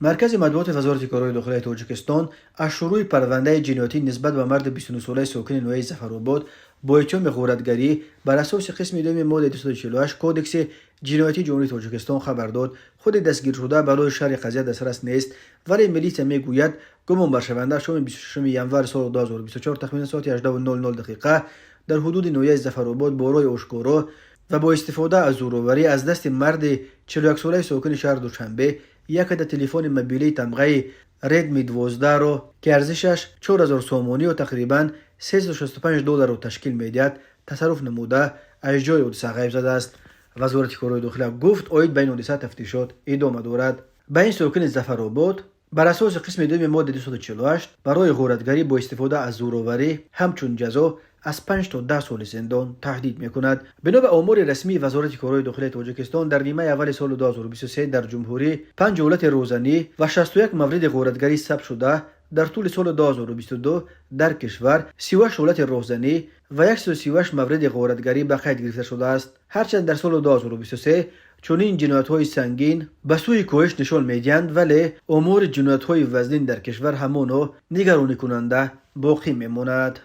Маркази матбуоти Вазорати корҳои дохилаи Тоҷикистон аз шурӯи парвандаи ҷиноятӣ нисбат ба марди 29-солаи сокини ноҳияи Зафаробод бо иттиҳоми ғоратгарӣ бар асоси қисми дуюми моддаи 248 Кодекси ҷиноятии Ҷумҳурии Тоҷикистон хабар дод. Худи дастгиршуда барои шарҳи қазия дастрас нест, вале милитсия мегӯяд, гумонбаршаванда шоми 26 январи соли 2024 тахминан соати 18:00 дақиқа дар ҳудуди ноҳияи Зафаробод бо роҳи ошкоро ва бо истифода аз зӯроварӣ аз дасти марди 41-солаи сокини шаҳри Душанбе як адад телефони мобилии тамғаи Redmi 12-ро, ки арзишаш 4000 сомонӣ ё тақрибан 365 долларро ташкил медиҳад, тасарруф намуда, аз ҷои ҳодиса ғайб задааст. Вазорати корҳои дохила гуфт, оид ба ин ҳодиса тафтишот идома дорад. Ба ин сокини Зафаробод бар асоси қисми дуюми моддаи 248 барои ғоратгарӣ бо истифода аз зӯроварӣ ҳамчун ҷазо аз 5 то 10 соли зиндон таҳдид мекунад. Бино ба омори расмии Вазорати корҳои дохилаи Тоҷикистон, дар нимаи аввали соли 2023 дар ҷумҳурӣ панҷ ҳолати роҳзанӣ ва 61 мавриди ғоратгарӣ сабт шуда, дар тӯли соли 2022 дар кишвар 38 ҳолати роҳзанӣ ва 138 мавриди ғоратгарӣ ба қайд гирифта шудааст. Ҳарчанд дар соли 2023 чунин ҷиноятҳои сангин ба сӯи коҳиш нишон медиҳанд, вале омори ҷиноятҳои вазнин дар кишвар ҳамоно нигаронӣкунанда боқӣ мемонад.